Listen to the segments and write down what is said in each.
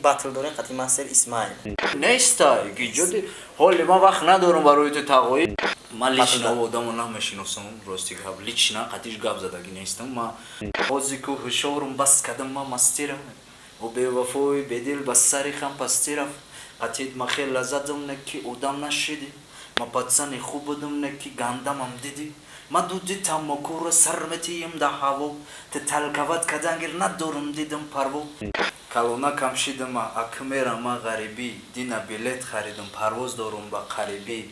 Батл дорем қати Мастер Исмаил. Нестай гиҷоди ҳоли ман вақт надорам барои ту тағоӣ. Ман лично одамо намешиносам, рости гап, лично қатиш гап задагӣ нестам. Ман ҳозир ку ҳушорум бас кардам, ман мастирам. О бевафои бедил ба сари хам пастӣ рафт. Қатид ма хела задам, не ки одам нашидӣ. Ма пацани хуб будам, не ки гандамам дидӣ. Ма дуди тамокуро сар метием да ҳаво. Ты толковать кадангир надорам, дидам парво. Калона кам шидама, ак мерама ғарибӣ. Дина билет харидам, парвоз дорум ба қарибӣ.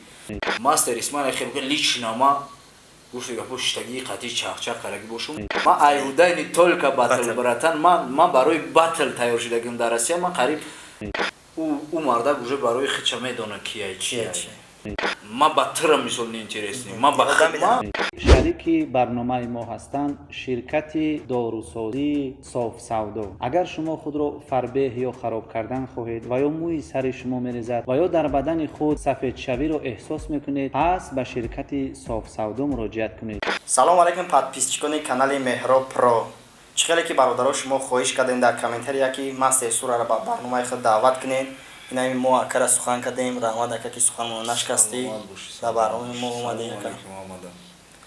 Мастер Исмаил хел лично ма гуфти гапо шиштагии қатӣ чахчах карагӣ бошум. Ма айудай не только батл, братан, ман барои батл тайёр шидагим дар Россия, ман қариб ӯ мардак уже барои хича медона кияй чияй. Ма ба тира мисол неинтересный. Ма ба Шарики барномаи мо ҳастанд ширкати дорусозии Софсавдо. Агар шумо худро фарбеҳ ё хароб кардан хоҳед ва ё мӯи сари шумо мерезад ва ё дар бадани худ сафедшавиро эҳсос мекунед, пас ба ширкати Софсавдо муроҷиат кунед. Салом алайкум, подписчикони канали Меҳроб Про. Чӣ хеле ки, бародаро, шумо хоҳиш кардем дар комментария, ки Мастер Сураро ба барномаи худ даъват кунед, инами мо акара сухан кардем. Раҳмат, ака, ки суханмоно нашкастӣ, дар барномаи мо омадем. Ака,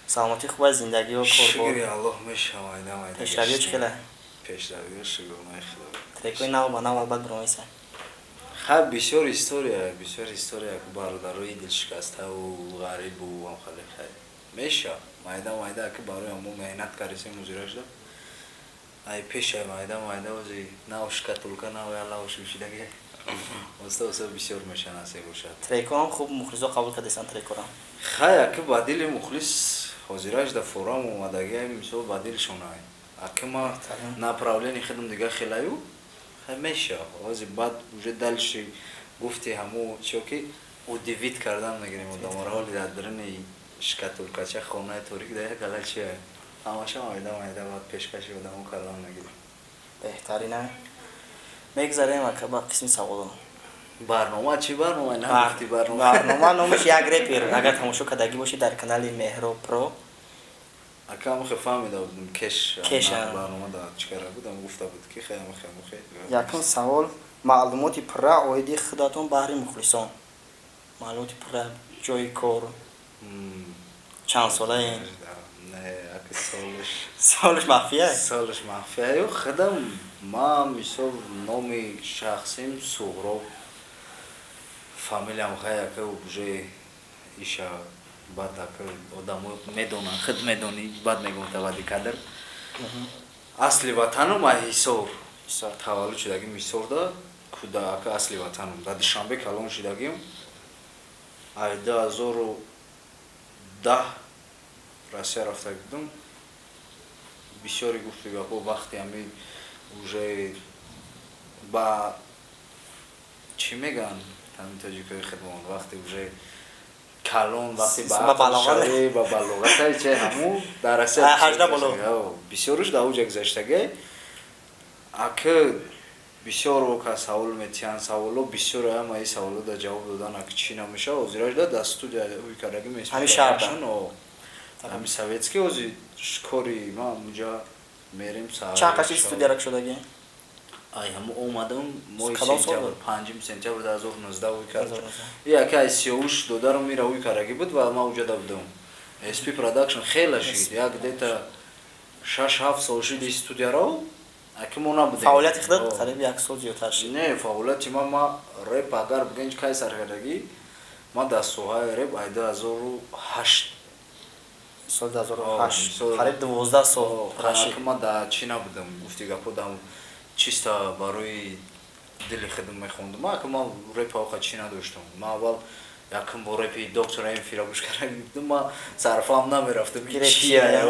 саломатӣ хуб аст, зиндагиё, корбор? Шукри Аллоҳ, мешавад. Пешравиё чӣ хеле? Пешравиё шукрнаи Худо. Трекои нав ба нав албат биромеса. Хай, бисёр история, бисёр история, бародарои дилшикаставу ғарибу амхале. Хай, меша майда майда, ки барои ҳамо меҳнат кардисем музира шуда. Ай пеша майда майда ози нав шкатулка нав ялав шушидаги оста оста бисёр меша, насиб бошад. Трекоам хуб мухлисо қабул кардесан трекора? Хай, аки ба дили мухлис ҳозираш да форам омадаги, мисол, ба дилшонай. Аки ма направление хидм дига хелаю. Хай, меша ҳозир баъд уже дальше гуфти ҳамо чиё ки удивить кардан мегирем одаморо. Ҳоли дар даруни шкатулкача, хонаи торик да як ала чия, ҳамаша майда майда баъд пешкаши одамо кардан мегирем. Беҳтарина. Мегзарем, ака, ба қисми саволо. Барнома чӣ барнома? Нагуфти барнома. Барнома номаш «Як репер». Агар тамошо кардагӣ бошед дар канали Меҳроб Про. Ака, амхе фаҳмида будем кеш. Кеш, барнома да чӣ кара будам, гуфта буд ки хай амхе амхе. Якум савол: маълумоти пурра оиди худатон баҳри мухлисон, маълумоти пурра, ҷои кор, чанд солаем. Не, ака, солаш Солаш махфия. Солаш махфия. Ё худам ма мисол номи шахсим Суғроб, фамилиям хай, ака, уже иша баъд, ака, одамо медонанд, худ медонӣ, баъд мегӯм тавадди кадр. Асли ватанум ай Ҳисор, таваллуд шудагим Ҳисорда, куда, ака, асли ватанум. Дар Душанбе калон шудагим. Ай 2010 Россия рафта будам. Бисёре гуфти гапо вақти ҳами уже ба чӣ мегӯянд ҳамин тоҷикои хидмон, вақте уже калон, вақте ба балоғат. Ба балоғата че ҳаму дар Россия 18 боло. Бисёрш дар уҷа гузаштагӣ. Ака, бисёр ка савол метиҳанд, саволо бисёр, ама ин саволо да ҷавоб додан, ака, чӣ намешава. Ҳозираш да дар студия ӯй кардаги. Ҳамин шаҳрда? Ҳами Советский ҳозир кори ма унҷа мерем. Чанд қаши студияра кушодагӣ? Ай ҳамо омадам моҳи Кадом сол сентябр буд? 5 сентябр 2019 ӯй кард. Яке аз Сиёвуш додарам ира ӯй кардаги буд ва ман уҷада будам. SP Production хела шид, як где-то 6-7 сол шид и студияро, аки мо набудем. Фаъолияти худат О. қариб як сол зиёдтар шид. Не, фаъолияти ма реп агар бигӯем, кай сар кардагӣ, ма дар соҳаи реп ай 2008. Соли 2008. Мисол- Қариб 12 сол рашид. Аки ма да чӣ набудам, гуфти гапо, да чисто барои дили худам мехондам. Аки ма репа оқа чӣ надоштам. Ма аввал якум бор репи Доктор Эмфира гӯш карда будам, ма сарфаҳм намерафтам. Ки реп чия. чия?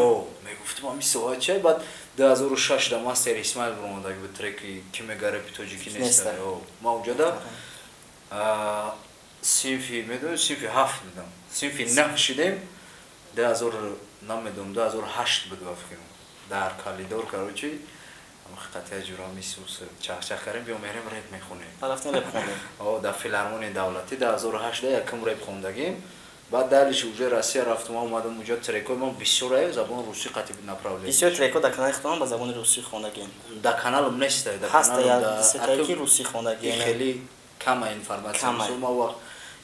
Мегуфтам, ами соҳа чия. Баъд 2006 да Мастер Исмаил баромадаги буд треки «Ки мега репи тоҷикӣ неста». Неста. Ма уҷада синфи, медонӣ, синфи ҳафт будам, синфи наҳ шидем, 2000 намедонам, 2008 буд ба фикрам. Дар калидор, короче, қатия ҷура мисус чахчах кардем, биё мерем реп мехонем. Рафтем, реп хондем. О, дар филармонияи давлатӣ 2008 да якум реп хондагим. Баъд дальше уже Россия рафтум, омадам, уҷа трекои ман бисёр ай забони русӣ қатӣ направление. Бисёр треко дар канали худтон ба забони русӣ хондагем. Дар каналам неста, дар Ҳаста. каналам. Як сетае ки русӣ хондагем. Хеле кама информация. Кама. Мисол, ман вақт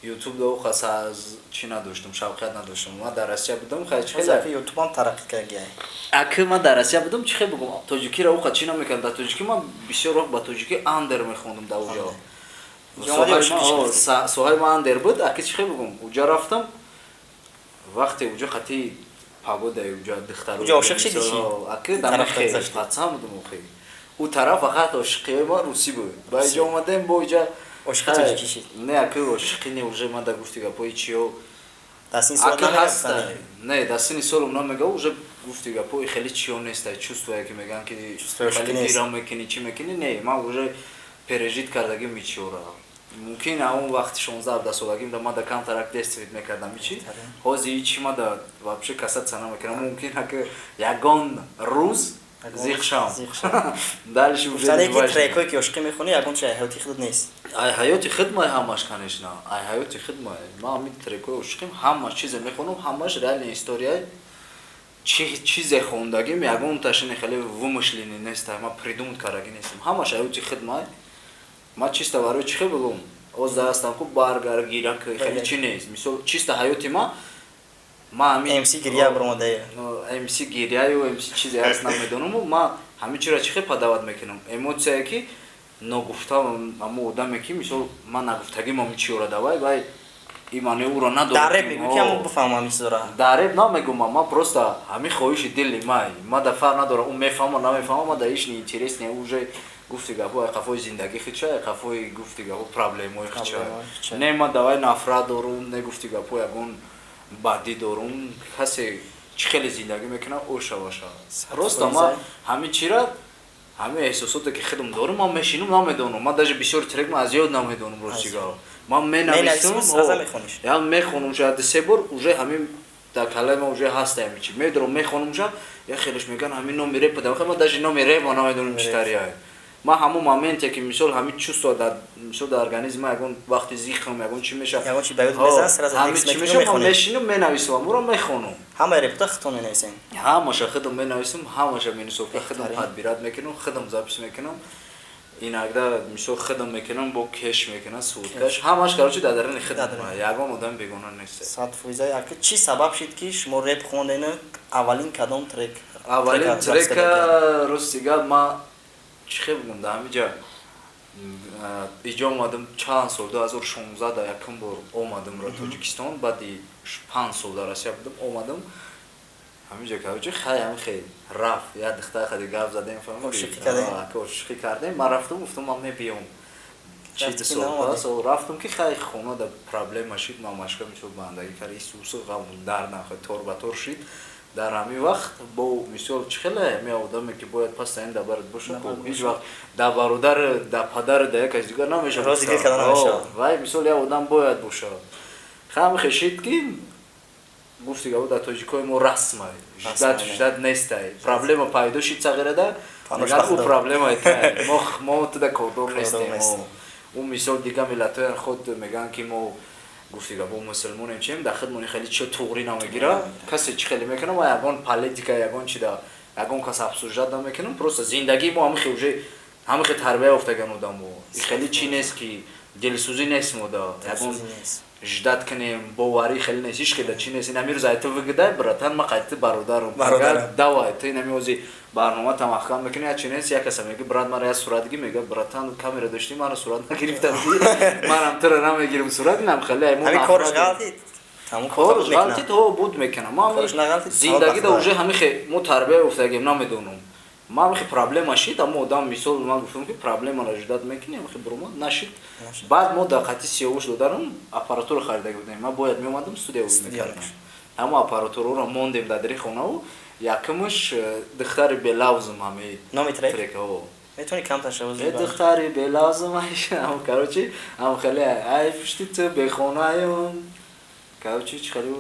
ютуб да оқа аз чӣ надоштам, шавқият надоштам. Ман дар Россия будам, хай чӣ Хеле хеле ютубам тараққӣ кардагиай. Аки ман дар Россия будам, чӣ хел бигум, тоҷикиро оқа чӣ намекардам. Дар тоҷикӣ ман бисёр вақт ба тоҷикӣ андер мехондам дар уҷо. Омади ошиқӣ шудӣ. Соҳаи ман андер буд. Аки чӣ хел бигум, уҷа рафтам, вақте уҷа қати погодаи уҷа, духтаро. Уҷа ошиқ шидӣ чӣ? Аки дама Тараф хел гузашти. Пацан будам охи. Ӯ тараф фақат ошиқиҳои ман русӣ буд. Ба иҷо омадем, бо иҷа Ошиқи тоҷикӣ шид. Не, аки ошиқӣ не, уже ман да гуфти гапҳои чиё. Дар сини сол Аки ҳаста. намегуфтани. Не, дар сини солам намега, уже гуфти гапҳои хеле чиё неста, чувствое ки мегӯянд ки Чувствои ошиқӣ хеле нест. гирам мекунӣ, чӣ мекунӣ, не, ман уже пережить кардагим ичиёра. Мумкин ҳамон вақти 16-17 солагим да ман да камтарак действовать мекардам ичи. Ҳозир ичи ма да вообще касаться намекунам. Мумкин аки ягон рӯз зиқ шавам. Зиқ шавам. Дальше уже Гуфтане ки неважно. Трекҳое ки ошиқӣ мехонӣ, ягон чи ҳаёти худат нест. Ай ҳаёти хидмай ҳамаш, конечно. Ай ҳаёти хидмай. Ман ҳамин трекҳои ошиқим, ҳамаш чизе мехонам, ҳамаш реальная история. Чи чизе хондагим, ягонташ не хеле вымышленный нест, ман придумать кардагӣ нестам. Ҳамаш ҳаёти хидмай. Ман чисто барои чӣ хел бигум? Оз ҳастам ку баргар гирак хеле чӣ нест. Мисол, чисто ҳаёти ма, ман ҳамин МС гиря баромадае. МС гиряю, МС чизе ҳаст, намедонам. Ман ҳамин чиро чӣ хел подавать мекунам? Эмоцияе ки ногуфта, ҳамо одаме ки мисол ман нагуфтагим ҳамин чиёра давай вай и маънои ӯро надорад. Дар реп мегӯӣ ки ҳамо бифаҳмам ҳамин чизора. Дар реп намегӯм, ман просто ҳамин хоҳиши дили май. Ман да фарқ надорам, ӯ мефаҳма, намефаҳма, ман да иш неинтересно уже. Гуфти гапҳо ай қафои зиндагӣ хича, ай қафои, гуфти гапҳо, проблемаҳои хича. Проблемаҳои хича. Не, ман давай нафрат дорум, не, гуфти гапҳо, ягон бадӣ дорум. Касе чӣ хеле зиндагӣ мекунад, ӯ шаваша. Просто ман ҳамин чира, ҳамин эҳсосоте ки худам дорум, ман мешинам, намедонам. Ман даже бисёр трек ман аз ёд намедонам, рости гап. Ман менависам, Менависӣ, сразу мехониш. Я мехонам, шояд се бор уже ҳамин дар калаи ман уже ҳаст ҳамин чи. Медорам, мехонам ша, я хелеш мегӯянд ҳамин номи репа да, ман даже номи репа намедонам чӣ тариай. Ман ҳамон моменте ки мисол ҳамин чувство дар мисол дар организм ман ягон вақти зихам, ягон чӣ мешавад. Ягон чи ба ёд мезанад, сразу ҳамин текст чӣ мекунӣ, мешавад, ман мехонӣ. мешинам, менависам, амуро мехонам. Ҳамаи репота худтон менависем. Ҳамаша худам менависам, ҳамаша минусовка худам Беҳтарин. подбирать мекунам, худам запись мекунам. Иногда мисол худам мекунам, бо кеш мекунам, суткаш. Ҳамаш, короче, дар даруни худам. Дар даруни. Ягон одам бегона нест. 100%. Ака, чӣ сабаб шид ки шумо реп хондену аввалин кадом трек? Аввалин трека запись кардагӣ? Трека, рости гап, ман чӣ хел бигӯм, дар ҳамин ҷа иҷо омадам чанд сол, 2016 дар якум бор омадам ро Тоҷикистон, баъди 5 сол дар Россия будам, омадам ҳамин ҷа, короче, хай ҳамин хел рафт, як духтар хади гап задем, фаҳмидӣ? Ошиқӣ кардем. Ака, ошиқӣ кардем, ман рафтам, гуфтам ман мебиём. Чи Рафтӣ ду ки сол наомадӣ? пас рафтам ки хай хона да проблема шид, ман машка мисол бандагӣ кард, исусу ғам дар нахой тор ба тор шид. Дар ҳамин вақт бо мисол чӣ хеле ҳамин одаме ки бояд постоянно дар барат бошад, Дар барат ҳеҷ вақт дар бародар, дар падар, дар як кас дигар намешавад. Рози дил карда намешавад. Вай мисол як одам бояд бошад. Хам хешид ки гуфти гапо дар тоҷикои мо расмай, ждать Расмай, ждать нестай. Проблема пайдо шид сағирада, Панош мегӯянд ӯ бахудо. проблемаи тай. Мо туда кордор Кордор нестем. нестем. Ӯ мисол дигар миллатҳоян худ мегӯянд ки мо, гуфти гапо, мусулмонем, чием, дар худмон хеле чиё туғрӣ намегира. Касе чӣ хеле мекунам, ма ягон политика, ягон чи да ягон кас обсуждать намекунам. Просто зиндагии мо ҳамин хел, уже ҳамин хел тарбия ёфтаган одамо. И хеле чӣ нест ки дилсӯзӣ нест мо да. Ягон Дилсӯзӣ нест. Ждать кунем, боварӣ хеле нест, ҳеч хела чӣ нест. Ин ҳамин рӯз ай ту выгодай, братан, ма қайти бародарам. Бародарам. Агар давай, ту ин ҳамин ози барнома тамахкам мекунӣ, я чи нест, як каса мега, брат, мара я сурат ги, мега, братан, камера доштӣ, мара сурат нагирифтам, манам тура намегирим сурат, инам хеле ай мо Ҳамин корш нафрат дорем. ғалтид, тамом. Корш мекунад. ғалтид, ҳо, буд мекунам. Ман Корш нағалтид, зиндагида савоб. Уже ҳамин хе мо тарбия ёфтагем, намедонам. Ман ҳамин хе проблема шид, аммо одам мисол ман гуфтам ки проблемаро ждать мекунем, ҳамин хе буромад нашид. Нашид. Баъд мо дар қати Сиёвуш додарам аппаратура харида будем. Ман бояд меомадам, студия Студия мекардам. Ҳамо аппаратураро мондем дар дари хонаву якумаш духтари белавзм ҳами Номи трек? Трекаҳо. Метавонӣ камтар шавози? Э, духтари белавзм, ам, короче, ам хеле ай пушти ту бехонаём. Короче, чӣ хеле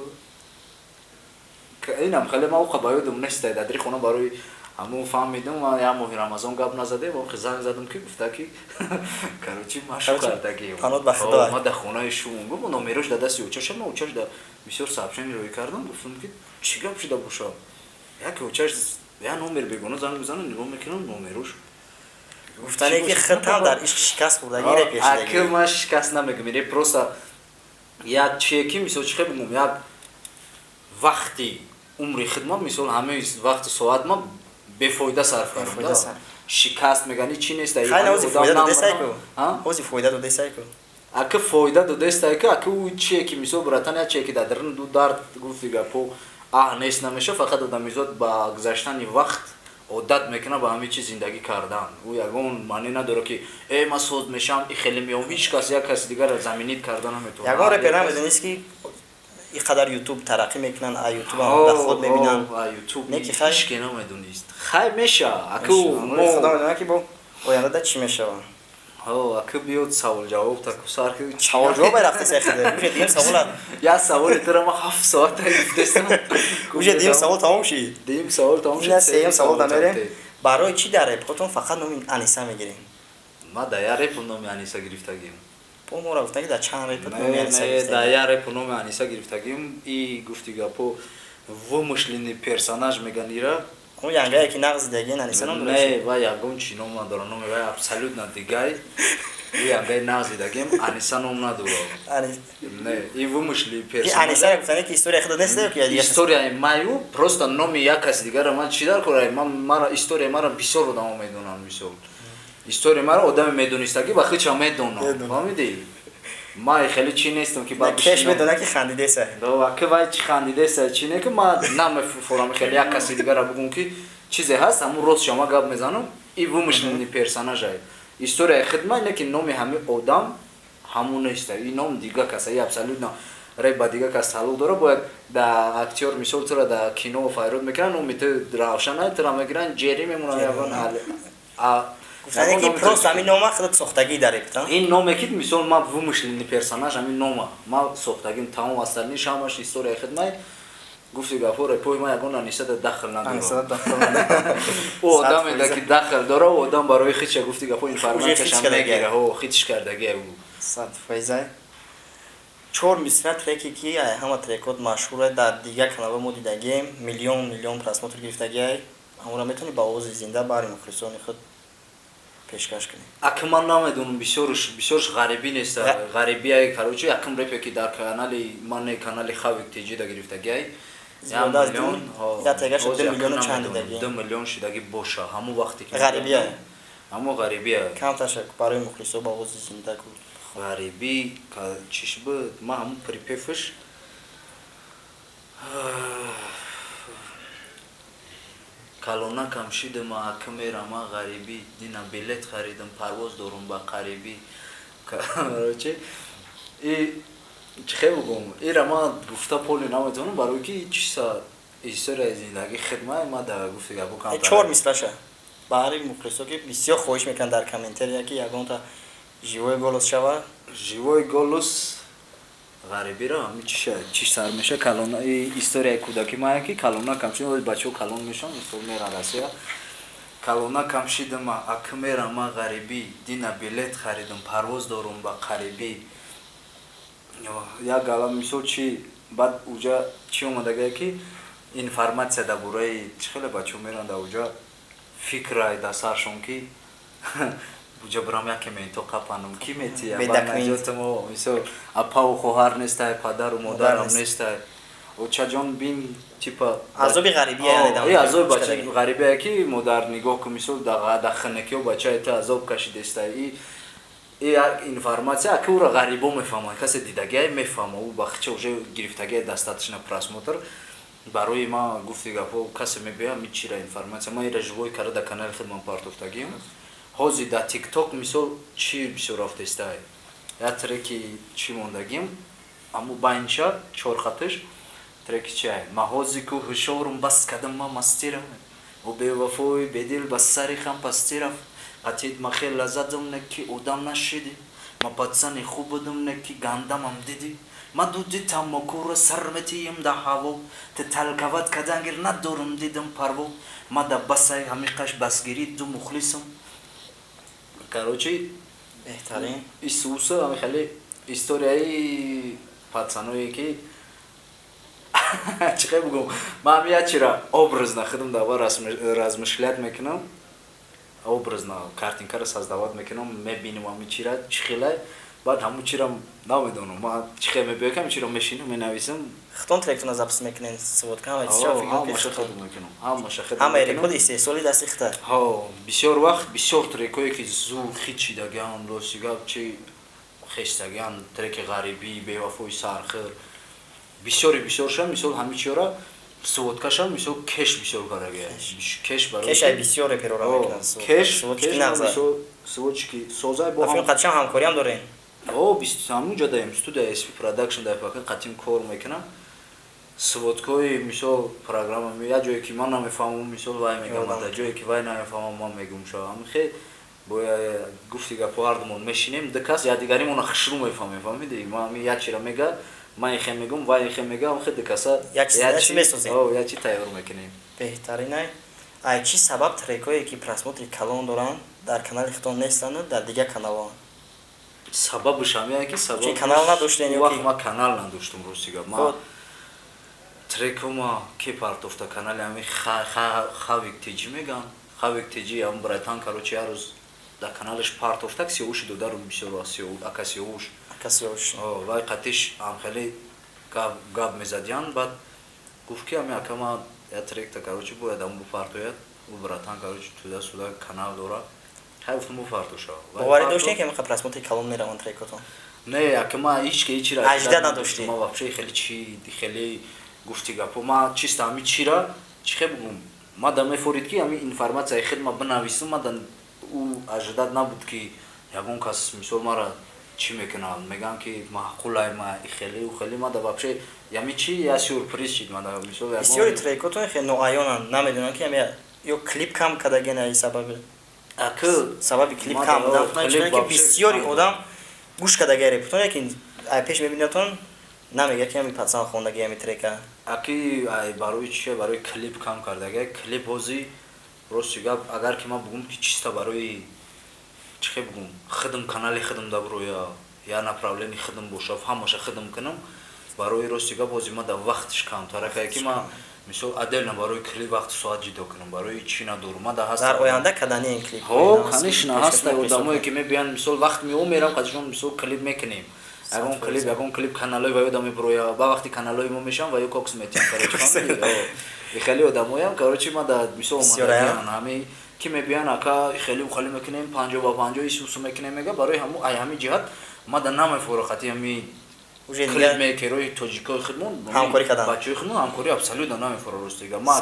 инам хеле ман оқа ба ёдам нест, дар дари хона барои Ҳамун фаҳмидам, ман як моҳи Рамазон гап назадем, охи занг задам, ки гуфта ки, короче, машу кардагием. Панот ба Худо. Ма дар хонаи шумон гум, номерош дар дасти очаша, ма очаш да бисёр сообщение рӯй кардам, гуфтам ки чӣ гап шуда бошад. Яке очаш я номер бегона занг мезанам, нигоҳ мекунам номерош. Гуфтане ки худтам дар ишқ шикаст хӯрдагӣ, реп Аки, ман шикаст намегум, реп просто як чие ки, мисол, чӣ хел бигӯм, як вақти умри хидмат, мисол, ҳамаи вақти соат ма бефоида сарф кардам. Шикаст мегани чӣ нест. Ҳози фоида додесай ку. Аки, фоида додестай ку, аки, ӯ чие ки, мисол, братан, як чие ки дар дарун ду дард, гуфти гапо, аҳ нест намеша, фақат одамизод ба гузаштани вақт одат мекунад ба ҳамин чиз зиндагӣ кардан. Ӯ ягон маъне надорад ки э, ман соз мешавам, и хеле меом, ҳеҷ кас як каси дигарро заменить карда наметавонад. Ягон репер намедонист ки и қадар Ютуб тараққӣ мекунанд, а Ютубам дар худ мебинанд. Ютуб ҳеҷ намедонист. Хай, меша, аку. Худо медонад ки бо ояндада чӣ мешавад. Аку, биёд савол ҷавоб таку сар. Савол ҷавоб рафтеса хида, уже дигим савола. Як саволи тура ма 7 соат гуфтестам. Уже дигим савол тамом шид. Дигим савол тамом шид. Сеюм савол дамерем: барои чӣ дар репхотон фақат номи Аниса мегирем? Ма дар як репу номи Аниса гирифтагим. Бо мора гуфтан ки дар чанд реп. Номи Аниса. Дар як репу номи Аниса гирифтагим. И гуфти гапо, вымышленный персонаж меган ира. Он янгае ки нағз дидагин, Аниса ном дорад? Не, вай ягон чӣ ном надорад, номи вай абсолютно дигай. И янгаи нағз дидагим, Аниса ном надорад. Не, и вымышленный персонаж. Аниса гуфтане ки история худо нест ё ки? Историяи маю, просто номи як каси дигара ман чӣ дар кора? Ман мара историяи мара бисёр одамо медонанд, мисол, историяи мара одаме медонистагӣ ба хича медонам, фаҳмидӣ? Ман хеле чӣ нестам ки Кеш медона ки хандидеса. Ки вай чӣ хандидеса, чӣ не, ки ман намефорам хеле як каси дигара бугум ки чизе ҳаст, ҳамун рост шама гап мезанам. И вымышленный персонажай, историяи хидма не ки номи ҳамин одам ҳамун неста, и ном дига каса, и абсолютно реп ба дига кас тааллуқ дорад. Бояд да актёр, мисол, тура да кино файрод мекунанд, номи ту равшана, тура мегиранд, ҷерӣ мемонанд, ягон. Гуфтане ки просто ҳамин нома худат сохтагӣ дар репта. Ин номе ки, мисол, ман вымышленный персонаж, ҳамин нома ман сохтагим, тамом, остальный ҳамаш историяи хидмай. Гуфти гапо, репои ман ягон Анисада дахл надорад. Ӯ одаме ки дахл дора, ӯ одам барои хича, гуфти гапо, информатсияшам мегира, хитиш кардагия ӯ. 100%. Чор мисра треке ки ҳама трекот машҳуре, дар дигар каналҳо мо дидагием, миллион миллион просмотр гирифтагиай, ҳамонро метавонӣ ба овози зинда баҳри мухлисони худ пешкаш кунӣ? Аки, ман намедонам, бисёрш, бисёрш ғарибӣ нест, ғарибияй. Короче, якум репе ки дар канали ман, канали Хавик Тиҷида гирифтагиай, 2 миллион шидагӣ боша, ҳамун вақте ки Ғарибия. Ҳамун ғарибия. Камташа барои мухлисо ба овози зинда гӯ. Ғарибӣ чиш буд, ман ҳамун припев ш: калонакам шидама, ака, мерама ғарибӣ, дина билет харидам, парвоз дорум ба қарибӣ. Короче, и чӣ хел бугум, ира ман гуфта поли наметавонам, барои ки чиса историяи зиндагӣ хидмай ма да, гуфти гапо. Чор мисраша баҳри мухлисо, ки бисёр хоҳиш мекунанд дар комментария ки ягонта живой голос шава. Живой голос ғарибиро ҳами чиша, чиш сар меша? Калона, историяи кӯдаки мая ки калонакам шид, бачаҳо калон мешаванд, мисол, меранд Россия. Калонакам шидама, ака, мерама ғарибӣ, дина билет харидам, парвоз дорум ба қарибӣ. Як гала, мисол, чи баъд уҷа чӣ омадагае ки информатсия дар бораи чӣ хеле бачаҳо меранд дар уҷа, фикрай дар саршон ки уҷа бирам, яке менто қапанам, ки метия наҷотамо, мисол, апаву хоҳар нестай, падару модарам нестай, очаҷон бин, типа. Азоби ғарибия. Азоби бача ғарибия ки модар нигоҳ кун, мисол, дар хинакиҳо бачаи ту азоб кашидестай. И як информатсия, аки ӯро ғарибо мефаҳманд, касе дидагиай мефаҳма, ӯ бахча уже гирифтагиай, достаточно просмотр барои ма. Гуфти гапо, касе мебиёя, мичира информатсия, ман ира живой карда дар канали худман партофтагиам. Ҳозир дар ТикТок, мисол, чӣ бисёр рафтестай, як треки чӣ мондагим, аммо байнча чор хатиш треки чиай: ма ҳозир ку ҳушорум бас кадам, ма мастирам, ӯ бевафои бедил ба сари хам пастӣ рафт, қатид ма хел лаззатам не ки одам нашидӣ. Ма пацани хуб будум, не ки гандамам дидӣ. Ма дуди тамокуро сар метием да ҳаво. Те толковать кадангир надорум, дидам парво. Ма да басай ҳамиқаш басгирӣ ду мухлисам. Короче, Беҳтарин. Исуса ами хеле историяи пацаное ки чӣ хел бугум, ман ҳами як чира образно худам дава размышлять мекунам, образно картинкаро создавать мекунам, мебинам ҳами чира чӣ хелай, баъд ҳамун чира намедонам, ман чӣ хел мебиёй, ҳами чиро мешинам, менависам. Худтон тректона запись мекунен, сводка, ҳама чизро фикр мекунед? Ҳамаша худам мекунам, ҳамаша худам Ҳамаи мекунам. рекорд истеҳсоли дасти худта. Ҳо, бисёр вақт бисёр трекое ки зур хит шидагиан, рости гап, чи хестагиан, треки ғарибӣ, бевафои сархир, бисёри бисёршам, мисол, ҳами чиёра сводкашам, мисол, кеш бисёр кардагия, кеш барои Кеш ай бисёр реперора Ҳо, мекунад. Кеш. Сводчики Кеш. нағза. Мисол, сводчики созай бо Ба филм қатишам ҳамкориам дорем. О, ҳамун даем студия SP Production дар пака қатим кор мекунам. Сводкои, мисол, программа, як ҷое ки ман намефаҳмам, мисол, вай мегам, Ёдам. дар ҷое ки вай намефаҳмам, ман мегум шо. Ҳамин хел боя гуфти гапо, ҳардумон мешинем, ду кас якдигаримона хушрӯ мефаҳмем, фаҳмиди? Ман ҳамин як чира мега, ман ихе мегум, вай ихе мега, ҳамин хел ду каса Як чиз месозем. О, як чи тайёр мекунем. Беҳтаринай. Ай чӣ сабаб трекое ки просмотри калон доранд, дар канали худтон нестанду дар дигар каналҳо? Сабабаш ҳамин ки сабаб Чи канал надоштен ё вақт ки? Ман канал надоштум, рости гап. Ман Ход. трекома ки партофта, канали ҳами Хавик Тиҷи меган, Хавик Тиҷи, ҳам братан, короче, як рӯз дар каналаш партофтак, Сиёвуши додару бисёр ака Сиёвуш. Ака Сиёвуш. О, вай қатиш ҳам хеле гап гап мезадиян, баъд гуфт ки ҳами ака, ма як тректа, короче, бояд ҳам бупартояд. Ӯ братан, короче, туда суда канал дора. Хай, гуфтам, бупартоша. Боварӣ доштем, ки ҳамин просмотри калон мераванд трекотон? Не, ака, ма ҳеч ки ҳечира Ажда надоштӣ? Ма вообще хеле чи хеле гуфти гапо, ма чисто ҳами чира чӣ хел бугум, ма да мефорид ки ҳами информатсияи хел ма бинависам, ма да ӯ ожидать набуд ки ягон кас, мисол, мара чӣ мекунад, мегӯям ки маъқулай, ма хеле ӯ хеле, ма да вообще ями чи я сюрприз шид, ма да, мисол, Бисёри трекотон хеле ноаёнанд, намедонам ки ҳами ё клип кам кардагена, ай сабаби Ака, сабаби клип ма кам да, будан клип ки вообще бисёри кам. Одам гӯш кардаги репутон, лекин ай пеш мебинатон, намега ки ҳами пацан хондаги ҳами трека. Аки, ай барои чи, барои клип кам кардага, клип ҳози, рости гап, агар ки ман бугум ки чисто барои чӣ хел бугум, худам канали худам да буроя, я направление худам боша, ҳамаша худам кунам, барои, рости гап, ҳози ма да вақтиш камтаракае ки ма, мисол, отдельно барои клип вақти соат ҷидо кунам, барои чӣ надорум, ма да ҳаст. Дар оянда кадани ин клип? Ҳо, конечно, ҳаста одамое ки мебиёянд, мисол, вақт мео, мерам қадишон, мисол, клип мекунем, ягон клип, ягон клип каналои ва ёдам мебуроя, ба вақти каналои мо мешавам ва ё кокс метиҳам, короче, фаҳмидӣ? Хеле одамоям, короче, ма да, мисол, омадагиан ҳами ки мебиёянд, ака, хеле хеле мекунем, 50 ба 50 исусу мекунем, мега, барои ҳаму ай ҳами ҷиҳат ма да намефора қати ҳами Уже клипмейкерои тоҷикои худмон, ҳамкорӣ кардан. Бачаҳои худмон ҳамкорӣ абсолютно намефора, ростига. Ма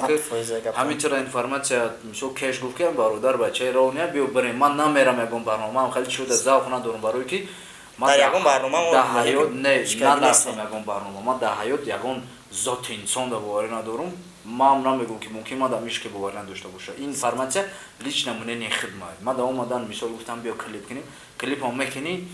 ҳамин тира информатсия, мисол, кеш гуфт ки бародар, бачаи роҳния, биё бирем, ман намерам ягон барнома, хеле чида завқ надорам, барое ки дар ягон барнома дар ҳаёт не нарафтам ягон барнома, ман дар ҳаёт ягон зоти инсон да боварӣ надорум. Ман намегӯм ки мумкин ман дар мишке боварӣ надошта боша, ин информатсия лично мнение хидма. Ман да омадан, мисол, гуфтам, биё клип кунем, клипам мекунӣ,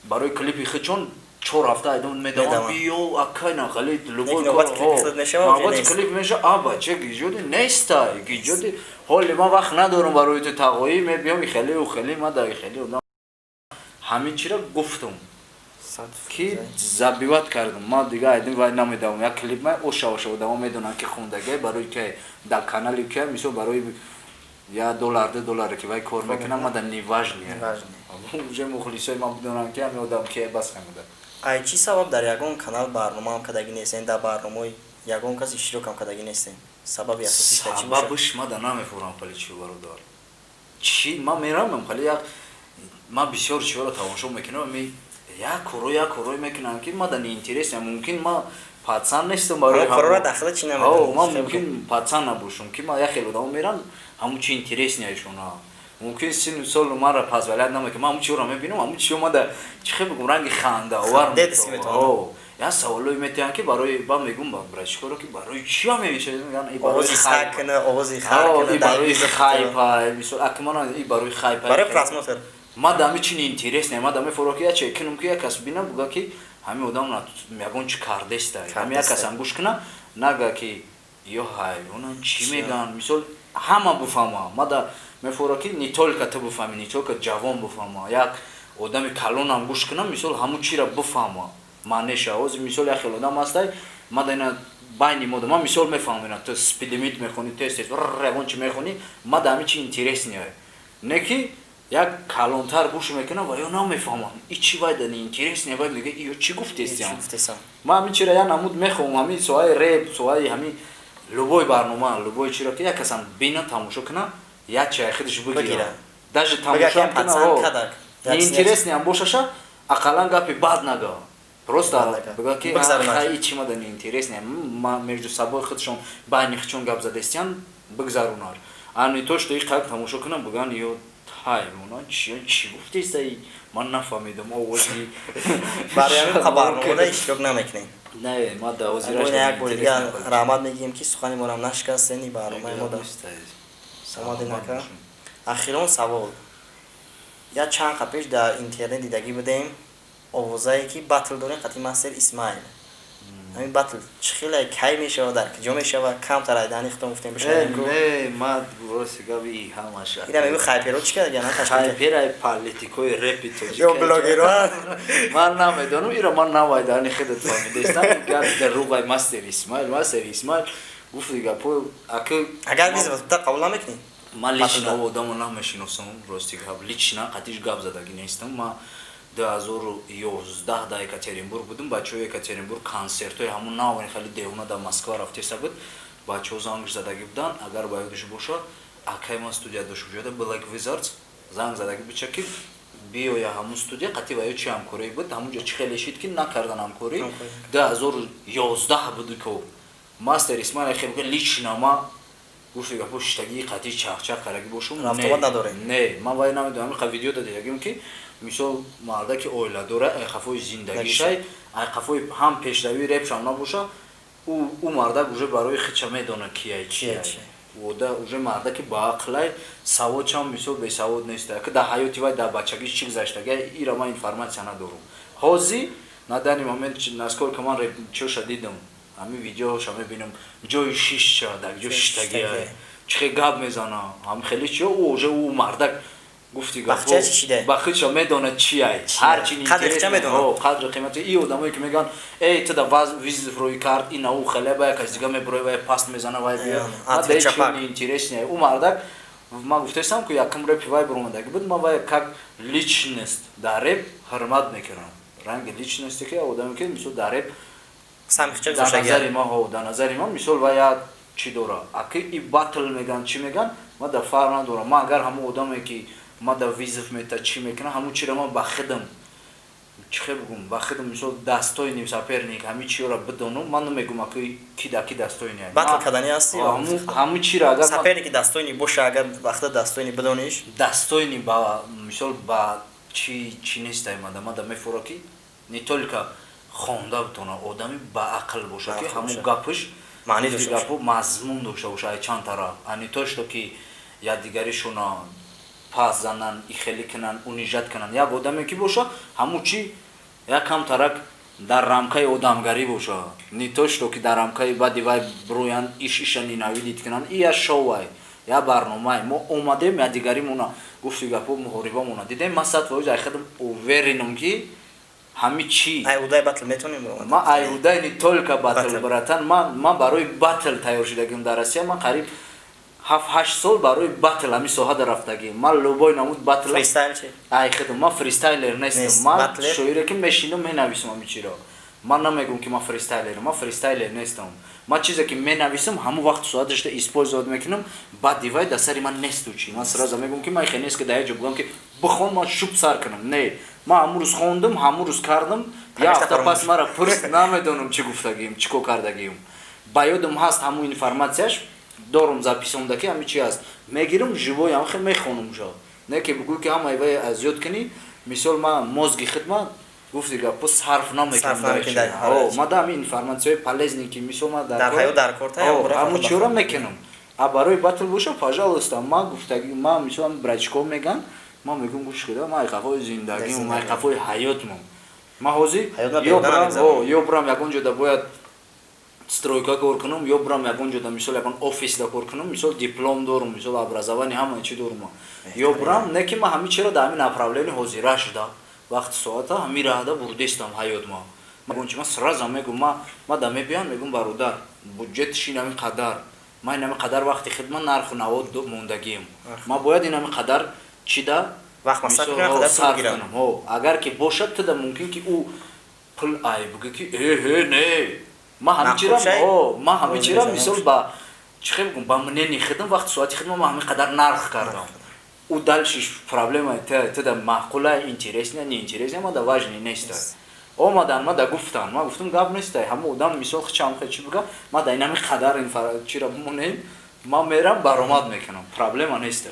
барои клипи худ чон 4 ҳафта айдон медавам, биё, акай, нахали любой навбати клип меша, а бача гиҷоди нестай, гиҷоди ҳоли ман вақт надорам барои ту тағоӣ, мебиём, хеле хеле ман дар хеле одам ҳамин чиро гуфтум ки забивать кардам, ман дига айдин вай намедавам, як клип ма оша оша одамо медонанд ки хондагай, барои ки дар канали ки, мисол, барои 1 доллар, 2 долларе ки вай кор мекунам, ман дар неважно, уже мухлисои ман бидонанд ки ҳамин одам ки бас хамуда. Ай чӣ сабаб дар ягон канал барномаам кардагӣ нестем, дар барномаи ягон кас иштирокам кардагӣ нестем? Сабаби асосиш дар чӣ бошад? Сабабаш ма да намефурам, хеле чи, бародар, чӣ ман мерамам, хеле як ман бисёр чиҳоро тамошо мекунам, ми як коро, як корое мекунам ки ма да неинтересно, мумкин ма пацан нестам барои корора дахла чӣ намедонам. Ман мумкин пацан набошам ки ма як хел одамо меран, ҳамун чи интереснеашона, мумкин сину сол маро позволять намекунам, ман ҳамун чиҳоро мебинам, ҳамун чиҳо ма да чӣ хел бигум, ранги хандаовар, як саволое метиҳанд ки барои ба мегум, бра, чӣ коро ки барои чия мевишад, овози саг кина, овози хар кина, барои хайпа, мисол, акмана и барои хайпа, барои просмотр. Ма да ҳами чи неинтересный, ма да мефоро ки яче кинум, ки як кас бина, буга ки ҳами одам ягон чи кардеста, ҳами як касам гӯш куна, нага ки ё ҳайвонан чӣ меган. Мисол, ҳама буфаҳма. Ма да мефоро ки не только ту буфаҳми, не только ҷавон буфаҳма, як одами калонам гӯш кунам, мисол, ҳамун чиро буфаҳма, маънеша. Ҳозир, мисол, як хел одам ҳастай, ма да ина байни мода, ман, мисол, мефаҳмам, ина ту Speed Limit мехонӣ, тез тез ягон чи мехонӣ, ма да ҳами чи интересный, не ки як калонтар гӯш мекунам ва ё намефаҳмам и чи, вай да неинтересный, вай мега: «Ё чӣ гуфтестиам?» Ман ҳамин чира як намуд мехоҳам, ҳамин соҳаи реп, соҳаи ҳамин любой барнома, любой чиро ки як касам бина, тамошо куна, як чай худаш бигира, даже тамошоам куна, неинтересный ам бошаша, ақаллан гапи бад нага, просто бига ки хай чи мада неинтересный, между собой худшон, байни худшон гап задестиян, бигзарунар. А не то что и қак тамошо кунам, биган: «Ё ҳайвона чи чӣ гуфтестай, ман нафаҳмидам овози». Барои ҳамин барномада иштирок намекунем. Не, ма да. Як бори дигар раҳмат мегӯем, ки сухани моро нашикастени барномаи мо да омадем, ака. Ахирон савол: як чанд қа пеш дар интернет дидагӣ будем овозае, ки батл дорем қати Мастер Исмаил. Ҳамин батл чӣ хеле, кай мешавад, дар куҷо мешавад? Камтар айдани худтон гуфтем. Не, ма рости габи ҳамаша. Ина мегӯ, хайперо чӣ кард? Хайперай политикои репи тоҷик. Ё блогеро. Ман намедонам ира, ман навайдани худат фаҳмидестам. Гап дар руғай Мастер Исмаил, Мастер Исмаил гуфти гапо ака. Агар виза қабул намекунӣ? Ман лично одамо намешиносам, рости гап, лично қатиш гап задагӣ нестам. Ма 2011 дар Екатеринбург будем, бачаҳои Екатеринбург консертҳои ҳамун навани хеле девона дар Москва рафтеса буд, бачаҳо зангш задагӣ буданд, агар ба ёдиш бошад, акай ман студия дошт уҷода, Black Wizards, занг задагӣ бича, ки биёя ҳамун студия қати ва ё чи ҳамкорӣ буд, ҳамунҷо чӣ хеле шид, ки накардан ҳамкорӣ. 2011 буд ко Мастер Исмаил хел лично ма гуфти гапо шиштагии қати чахчах карагӣ бошум. Не, ман вай намедонам, қа видео дадагим, ки мисол, мардаки оиладора, айқафои зиндагишай, айқафои ҳам пешравии репшам набоша, ӯ мардак уже барои хича медона кияй, чияй. Ода уже мардаки баақлай, саводчам, мисол, бесавод нест. Ки дар ҳаёти вай дар бачагӣ чӣ гузаштага, ира ман информация надорум. Ҳозир, на данный момент, насколько ман чоша дидам, ҳамин видеоша мебинам, ҷои шишча, дар ҷо шиштагия, чӣ хел гап мезана, ҳам хеле чиё, ӯ уже ӯ мардак гуфти бахча медонад чиай, ҳарчи қадри қимати и одамое, ки мегӯянд: «Эй, ту да вызов рӯй кард, ина ӯ хеле ба як кас дига мебурой, вай паст мезана, вай биё интересный». Ӯ мардак, ман гуфтаистам, ки якум репи вай буромадаги буд, ман вай как личность дар реп ҳурмат мекунам, ранги личности, ки одаме, ки мисол дар реп дар назари ма, дар назари ман, мисол, вай як чӣ дора. Аки и батл меган, чӣ меган, ман дар фарқ надорам. Ман агар ҳамон одаме, ки ма да вызов мета, чӣ мекунам, ҳамун чиро ман ба худам, чӣ хел бигӯм, ба худам, мисол, достойный соперник, ҳамин чиёро бидонам, ман намегӯм, аки ки да ки достойный. Батл кардани ҳасти? Ҳамун чиро агар соперники достойный боша, агар вақта достойный бидониш. Достойный ба, мисол, ба чи чи нестай. Мада мефура, ки не только хонда битона, одами ба ақл боша, ки ҳамун гапаш маъни дошта. Гапу мазмун дошта боша ай чанд тараф, а не то что ки якдигаришона пас занан, ихелӣ кунанд, унижать кунанд. Як одаме ки боша, ҳамун чи якам тарак дар рамкаи одамгарӣ боша, не то что ки дар рамкаи баъди вай броянд, иш иша ненавидить кунанд. И я шоуай, я барномай, мо омадем, якдигаримона, гуфти гапо, муҳорибамона дидем. Ман 100% ай худам уверен ам, ки ҳами чи Айудай батл метонем? Ман айудай не только батл, братан, ман барои батл тайёр шудагим дар Россия. Ман қариб 7-8 сол барои батл ҳамин соҳада рафтагим. Ман любой намуд батл. Фристайл чи? Ай худам ман фристайлер нестам. Ман шоире, ки мешинам, менависам ҳамин чиро. Ман намегӯм, ки ман фристайлерам, ман фристайлер нестам. Ман чизе ки менависам, ҳамон вақту соаташда использовать мекунам. Баъди вай дар сари ман несту чи. Ман сразу мегӯм, ки ман хе нест, ки дар як ҷо бугам, ки бихон, ман шуб сар кунам. Не, ман ҳамун рӯз хондум, ҳамун рӯз кардам, як ҳафта пас мара пурс, намедонам чӣ гуфтагием, чӣ кор кардагием. Ба ёдам ҳаст, ҳамун информатсияш дорум, записонда, ки ҳами чи ҳаст, мегирам, живой ҳам хе мехонум шо. Не ки бугӯй, ки ҳамаи вай аз ёд кунӣ. Мисол, ман мозги хидмат, гуфти гапо, сарф намекунам. Ма да ҳамин информатсияҳои полезный, ки мисол ма дар ҳаёт дар кор. Ҳамун чиёро мекунам. А барои батл боша, пожалуйста, ма гуфтаги, ма мисол, братчико меган. Ман мегӯм, гӯш кида, ман айқафои зиндагим, айқафои ҳаётмам. Ман ҳозир ё бурам ягон ҷода бояд стройка кор кунам, ё бурам ягон ҷода, мисол, ягон офисда кор кунам. Мисол, диплом дорум, мисол, образование, ҳама чи дорум. Ё бурам, не ки ман ҳамин чиро дар ҳамин направление ҳозира шуда, вақти соата ҳамин раҳда бурдестам ҳаётма. Чи ман сразу мегӯм, ма да мебиям, мегӯм: бародар, буҷетиш ин ҳамин қадар, ман ин ҳамин қадар вақти хидмат, нарху наво мондагием, ман бояд ин ҳамин қадар чида сарф кунам. Агар ки бошад, туда мумкин ки ӯ пул ай бугӯ ки эҳе, не, ман ҳамин чира, мисол, ба чӣ хел бигӯм, ба мнение хидм, вақти соати хидма ман ҳамин қадар нарх кардам. Ӯ дальше проблема туда маъқула, интересно, неинтересно, ма да важный неста. Омадан, ма да гуфтан, ма гуфтам: гап нестай. Ҳама одам, мисол, хичам хе чӣ буга, ма да инами қадар чира бимонем, ман мерам, баромад мекунам, проблема неста.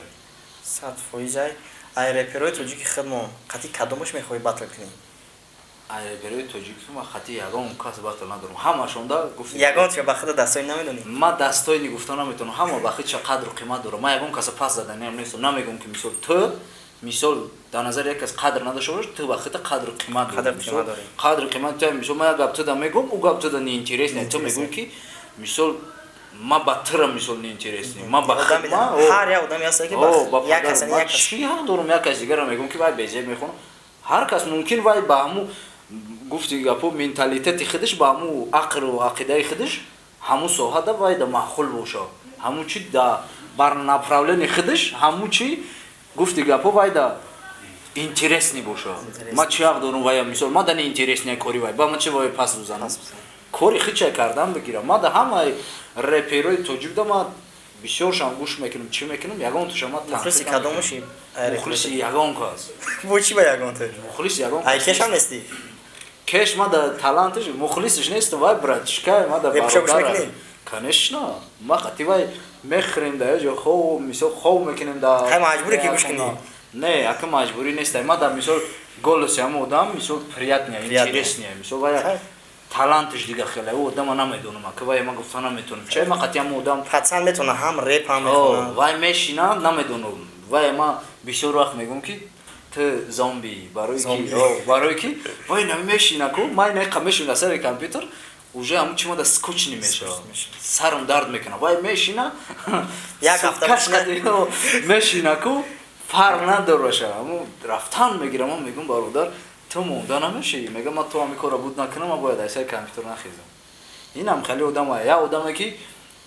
100%. Ай реперои тоҷики хидмо қати кадомаш мехоҳӣ батл кунӣ? Ай реперои тоҷики ма хати ягон кас батл надорам, ҳамашонда гуфт. Ягон ча ба худа дастои намедонӣ? Ма дастои гуфта наметавонам, ҳама ба худша қадру қимат дорам. Ма ягон каса пас заданиам нестам. Намегӯм ки, мисол, ту, мисол, дар назари як кас қадр надошта бош, ту ба худта қадру қимат дорӣ. Қадру қимат ту, мисол, ма як гап туда мегӯм, ӯ гап туда неинтересный, ту мегӯӣ ки, мисол, ма ба тура, мисол, неинтересный, ма ба ҳар як одаме ҳаста ки як кас чӣ ҳақ дорум як кас дигара мегӯм ки вай безеб мехонам. Ҳар кас мумкин вай ба ҳаму гуфти гапо, менталитети худаш, ба ҳаму ақлу ақидаи худаш, ҳаму соҳада вай да маъқул боша, ҳаму чи да бар направление худаш, ҳаму чи гуфти гапо вай да интересный боша. Ма чӣ ҳақ дорум вая, мисол, ма да неинтересный кори вай, ба ма чи вай пас бизанам? Кори хича кардан бигирам. Ма да ҳамаи реперои тоҷик да ма бисёршам гӯш мекунам, чӣ мекунам, ягон туша ма Мухлиси кадомуши? Мухлиси ягон кас. Бо чӣ ба ягон ту? Мухлиси ягон. Ай кешам нести? Кеш ма да талантиш мухлисиш нестам, вай братишка ма да бародар. Конечно, ма қати вай мехӯрем да ҷо, хов, мисол, хов мекунем да. Хай, маҷбуре ки гӯш кунӣ? Не, ака, маҷбурӣ нестай. Ма да, мисол, голоси ҳама одам, мисол, приятный, интересный, мисол, вай талантиш дига хеле. Ӯ одама намедонам, ака, вай ма гуфта наметонам, чай ма қати ҳама одам. Пацан метона ҳам реп ҳам мехона. Вай мешина, намедонам, вай ма бисёр вақт мегӯм ки ту зомби, барои ки вай намешина ку, ман неқа мешина сари компютер, уже ҳамун чи мада скучный мешавад, сарам дард мекунад. Вай мешина, як ҳафта мешина ку, фарқ надораша, ҳамун рафтан мегирам. Ман мегӯм: бародар, ту монда намешӣ? Мегам: ман то ҳамин корро буд накунам, ман бояд аз сари компютер нахезам. Инам хеле одама, як одаме ки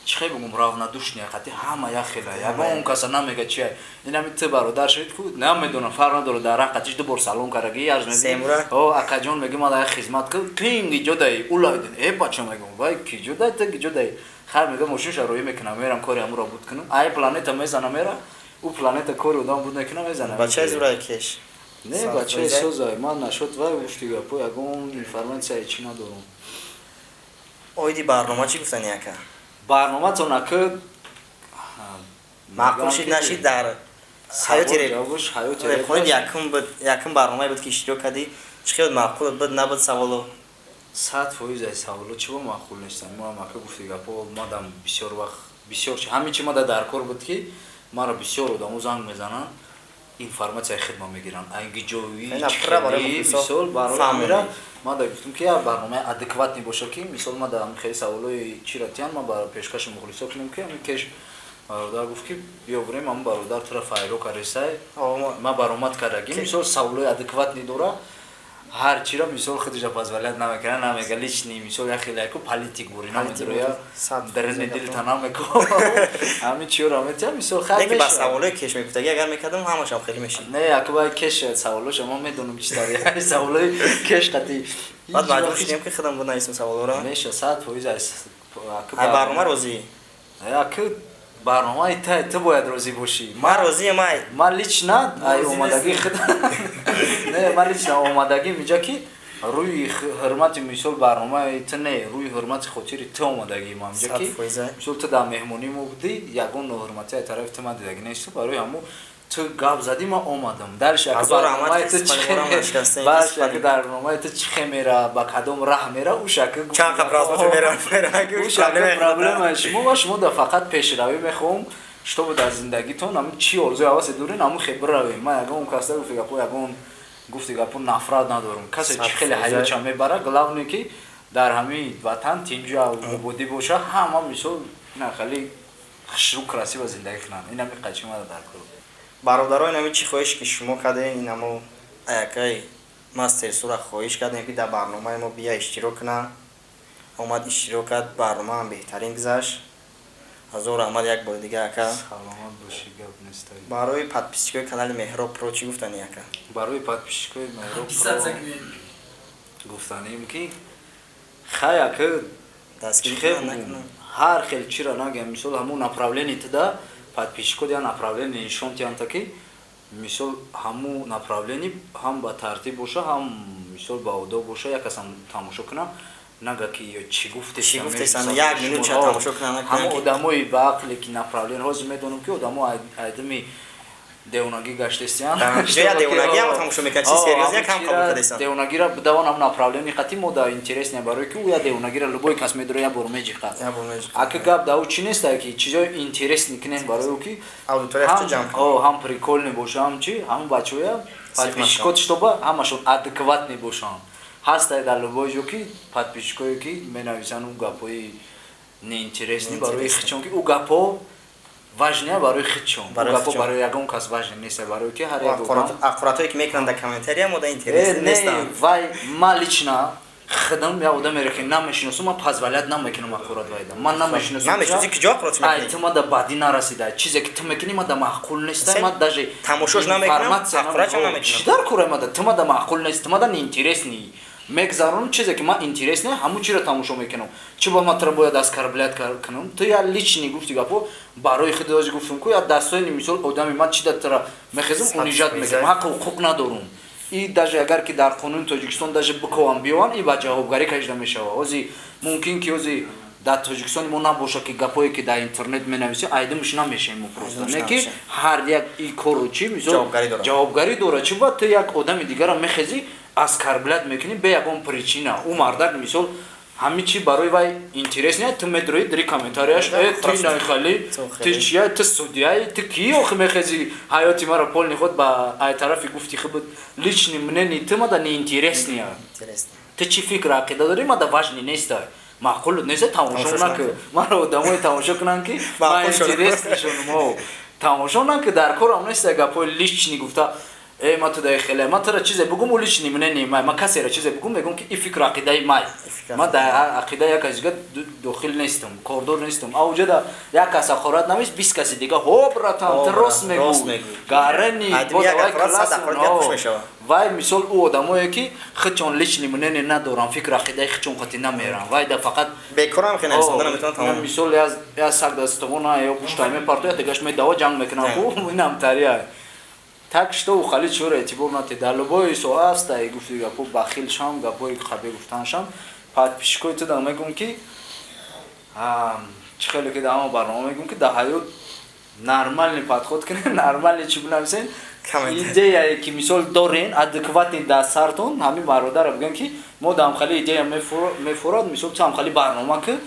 чӣ хел бигӯм, равнодушный, қати ҳама як хела, ягон каса намега чи инами ту бародар шавид ку, намедонам, фарқ надорад, дар раҳ қатиш ду бор салом кардаги, ярз Семура? О, акаҷон, меги, ман як хизмат ку, кин гиҷодаи улайдин э бача, мегӯм, вай киҷодай, ту гиҷодаи? Хайр, мега, мошинша роӣ мекунам, мерам, кори ҳамуро буд кунам, ай планета мезана, мера ӯ планета, кори одам буд мекунам, мезана. Бачаи зурай кеш. Не, бачаи созай. Ман нашуд вай, гуфти гапо, ягон информатсияи чӣ надорам. Оиди барнома чӣ гуфтани, ака? Барноматон, ака? Маъқул шид, нашид дар ҳаёти репхонид? Якум буд, якум барномае буд ки иштирок кардӣ. Чӣ хел, маъқул буд, набуд саволо? 100% ай саволо чӣ ба маъқул нестам. Мо ака, гуфти гапо, мадам бисёр вақт бисёр ҳамин чи мада дар кор буд ки маро бисёр одамо занг мезананд, информатсияи хидма мегиранд, айгиҷои мисол, барои ҳамира ман да гуфтам ки як барномаи адекватный боша, ки, мисол, ма да хеле саволои чира тиян, ма ба пешкаши мухлисо кунем, ки ҳамин кеш бародар гуфт ки биё бурем, ҳамн бародар тура файро каресай, ма баромад кардагим, мисол, саволои адекватный дора, ҳар чиро, мисол, худиша позволять намекунад, намега личный, мисол, як хеле ку политик бури намедроя, дарини дилта намеко, ҳамин чиёро метиҳам, мисол, хайр. Ба саволои кеш мегуфтаги агар мекардам, ҳамашам хеле мешид. Не, ака, вай кеш саволоша ма медонам, чи тари саволои кеш қати. Баъд маҷбур шудем ки худам бинависем саволоро. Меша, 100%. Ай барнома розӣ? Ака, барномаи та ту бояд розӣ бошӣ. Ман розиам ай. Ман лично ай омадагии худ не, ман лично омадагим инҷа ки рӯи ҳурмати, мисол, барномаи ту не, рӯи ҳурмати хотири ту омадагим инҷа, ки, мисол, ту дар меҳмонӣ мо будӣ, ягон ноҳурматӣ ай тарафи ту ман дидагӣ несту. Барои ҳамун ту гап задӣ, ман омадам. Дальше барномаи ту чӣ хе мера, ба кадом раҳ мера, ӯ шака проблемаи шумо, ва шумо да фақат пешравӣ мехоҳам. Чтобы дар зиндагитон ҳамин чӣ орзуи ҳавасе дорен, ҳамун хел биравем. Ман ягон каса, гуфти гапо, ягон, гуфти гапо, нафрат надорам. Касе чӣ хеле ҳаётша мебара, главное ки дар ҳамин ватан тинҷу ободӣ боша, ҳама мисол ина хеле хушрӯ, красиво зиндагӣ кунанд. Ин ҳами қачи мада дар кор. Бародаро, инами чӣ хоҳиш ки шумо кардем, инамо аякай Мастер Сура хоҳиш кардем, ки дар барномаи мо бия иштирок кунад. Омад, иштирок кард, барномаам беҳтарин гузашт. Ҳазор раҳмат як бори дига, ака. Саломат бошӣ, гап нест. Барои подписчикои канали Меҳроб Про чӣ гуфтани, ака? Барои подписчикои Меҳроб Про гуфтанем, ки хай, ака, ҳар хел чира нагем, мисол, ҳамун направление туда подписчико я направление нишон тиянта, ки мисол ҳамун направление ҳам ба тартиб боша, ҳам мисол ба одоб боша. Як касам тамошо кунам, нага ки ё чӣ гуфтесан, як минут ча тамошо кунам. Ҳамон одамои ба ақле ки направление ҳозир медонам, ки одамо айдами девонагӣ гаштесиян. Девонагиам тамошо мекунад, чи серьёзно кам қабул кардесан. Девонагира бидавон, ҳам направление қати мо да интересне, барои ки ӯ я девонагира любой кас медора, я бор меҷиқад. Ака, гап да ӯ чӣ неста, ки чизои интересный кунем барои ӯ, ки ҳам прикольный боша, ҳам чи, ҳамун бачаҳоя подписчикот, чтобы ҳамашон адекватный бошанд. Ҳастай дар любой ҷо ки подписчикое ки менависанд ӯ гапҳои неинтересный барои хичон, ки ӯ гапҳо важный барои худшон, гапо барои ягон кас важный нест, барои ки ҳар як ҳақоратҳое ки мекунанд дар комментария, мода интерес нестанд. Вай ман лично худам я одамере ки намешиносам, ман позволять намекунам ҳақорат вайда. Ман намешиносам. Намешиноси, куҷо ҳақорат мекунӣ? Ту мада бадӣ нарасида. Чизе ки ту мекунӣ, мада маъқул нест, ман даже тамошош намекунам, ҳақоратшам намекунам. Чӣ дар кора мада? Ту мада маъқул нест, ту мада неинтересный. Мегзаронам чизе ки ман интересный, ҳамун чиро тамошо мекунам. Чӣ ба ман туро бояд оскорблять кунам? Ту я личный, гуфти гапо, барои худ ози гуфтум ку, я дастоини мисол одами ман чи да тура мехезам, унижать мекунам, ҳаққу ҳуқуқ надорум. И даже агар ки дар қонуни Тоҷикистон даже биковам, биёванд, и ба ҷавобгарӣ кашида мешавад. Ози мумкин ки ози дар Тоҷикистони мо набошад, ки гапое ки дар интернет менависӣ, айдимш намешавем мо просто, не ки ҳар як и корро чи мисол ҷавобгарӣ дорад. Чӣ ба ту як одами дигара мехезӣ, оскорблять мекунӣ бе ягон причина? Ӯ мардак мисол ҳамин чи барои вай интерес не, ту медрои дри комментарияш: «Э, ту инайхали, ту чия, ту судьяи, ту ки охи мехези ҳаёти маро полный худ ба ай тарафи?» Гуфти хуб, личный мнение ту мада неинтересный. Ту чӣ фикр, ақида дорӣ, мада важный неста. Маъқул неста, тамошо наку. Маро одамое тамошо кунанд, ки ман интерес нишонам. Тамошо наку, дар корам неста гапҳои личный гуфта: «Э, ма ту дай хеле». Ма тура чизе бугум, у личный мнение май. Ма касера чизе бугум, мегум ки и фикру ақидаи май. Ма дар ақидаи як каси дига дохил нестам, кордор нестам. А уҷада як кас ҳақорат навист, 20 каси дига: «Ҳо, братан, ту рост мегӯ, гарани». Вай мисол ӯ одамое ки худчон личный мнение надоранд, фикру ақидаи худчон қати намеранд, вай да фақат бекорам хе нависонда наметавонад, тамом. Мисол я саг дастовона ё пуштай мепартояд, дигаш медава, ҷанг мекунанд. Инам тария. Так что хали чора эътибор нате, дар любой соҳа аста, гуфти гапо, бахил шам, гапои қабе гуфтаншам. Подписчикои ту да мегӯм, ки чӣ хеле ки дар ҳама барнома мегӯм, ки дар ҳаёт нормальный подход кунем, нормальный чӣ бинависен, идеяе ки мисол дорен, адекватный дар сартон. Ҳамин бародара бигӯем, ки мо дар ҳамхали идея мефурад, мисол ту ҳамхали барнома ки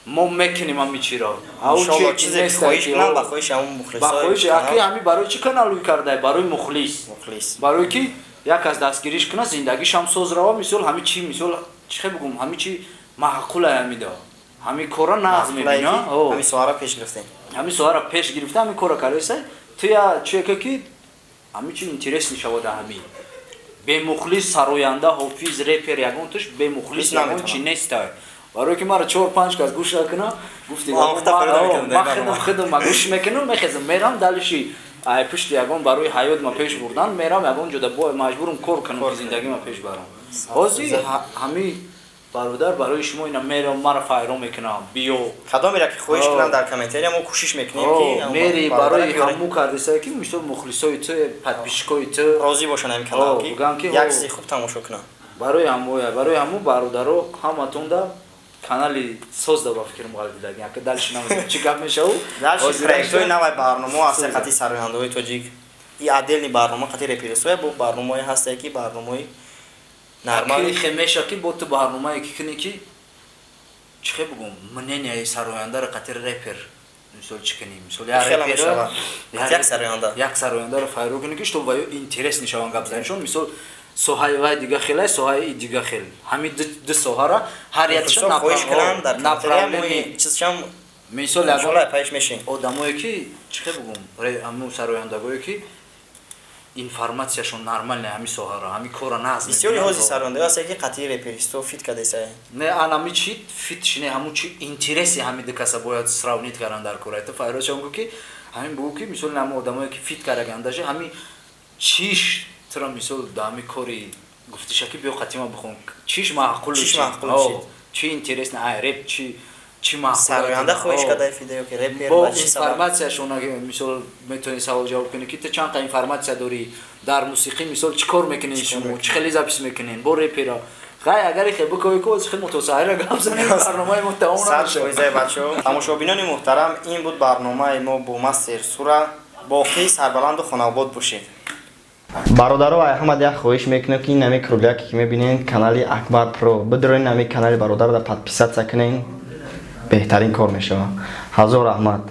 мо мекунем ҳами чиро. Ҳами барои чӣ канал рӯй кардай? Барои мухлис, барои ки як аз дастгириш кунад, зиндагишам соз рава. Мисол ҳами чи, мисол чӣ хел бугум, ҳами чи маъқулай, ҳамида ҳами кора нағз мебина. Ҳами соҳара пеш гирифтем. Ҳами соҳара пеш гирифта, ҳами кора кардаиса. Ту я чиека ки ҳами чи интерес нишавада. Ҳами бемухлис сароянда, ҳофиз, репер, ягон туш бемухлис ягон чи нестай. Барои ки маро чор панҷ кас гӯш накуна, гуфти, ман худам ма гӯш мекунам, мехезам, мерам дальше, ай пушти ягон барои ҳаёт ма пеш бурдан мерам, ягон ҷода бо маҷбурам кор кунам, ки зиндагӣ ма пеш барам. Ҳозир ҳами бародар барои шумо ина мерам, маро файро мекунам, биё. Кадомера ки хоҳиш кунам дар комментария, мо кӯшиш мекунем ки мери барои ҳаму кардиса, ки мисол мухлисои ту, подписчикои ту розӣ бошанд ҳамин канал, ки як чизи хуб тамошо кунам. Барои ҳамоя, барои ҳаму бародаро, ҳаматонда канали созда ба фикрам ғалбидаги, ака, дальше намедонам чӣ гап мешаву. Дальше проектҳои навай, барномаҳо ҳаста қати сарояндаҳои тоҷик и отдельный барнома қати реперисоя, бо барномаҳое ҳастае ки барномаҳои нормал хе меша, ки бо ту барномае ки кунӣ, ки чӣ хе бугум, мненияи сарояндаро қати репер Мисол, чӣ кунем? Мисол, Хела мешавад. Як сароянда. Як сарояндаро файро кунем, ки чтоб ваё интерес нишаванд гап занишон. Мисол, соҳаи вай дига хелай, соҳаи дига хел. Ҳамин ду соҳара ҳар якша хоҳиш кунам дар направление. Чизшам. Мисол, ягон паиш мешин. Одамое ки, чӣ хел бугум, ҳамун сарояндагое ки информатсияшон нормальный, ҳамин соҳаро, ҳамин кора наз. Бисёри ҳози сарояндаҳо ҳастанд, ки қатъи реперисто фит кардесай. Не, анами чи фит шине, ҳамун чи интереси ҳамин ду каса бояд сравнить кардан дар кора. Ту файрозшон гу, ки ҳамин бугу, ки мисол, ҳамун одамое ки фит кардагандаша, ҳамин чиш тура, мисол, да ҳамин кори гуфтиша, ки биё қатима бихон, чиш маъқул? Чиш маъқул? Чи интересно, ай реп чи маъқул? Сароянда хоҳиш карда фида ё ки репер? Бо информатсияшон, мисол, метавонӣ савол ҷавоб кунӣ, ки ту чанд қа информатсия дорӣ дар мусиқӣ, мисол, чӣ кор мекунед шумо, чӣ хеле запись мекунед бо репера. Гай, агар хе бикои ко хел мутосаҳира гап занем, барномаи мо тамом намешавад. Бачаҳо, тамошобинони муҳтарам, ин буд барномаи мо бо Мастер Сура. Боқӣ сарбаланду хонаобод бошед. Бародаро, ҳамад як хоҳиш мекунем, ки ин ҳами кругляке ки мебинед, канали Акбар Про, бидироин, ҳами канали бародарро подписаться кунен, беҳтарин кор мешавад. Ҳазор раҳмат.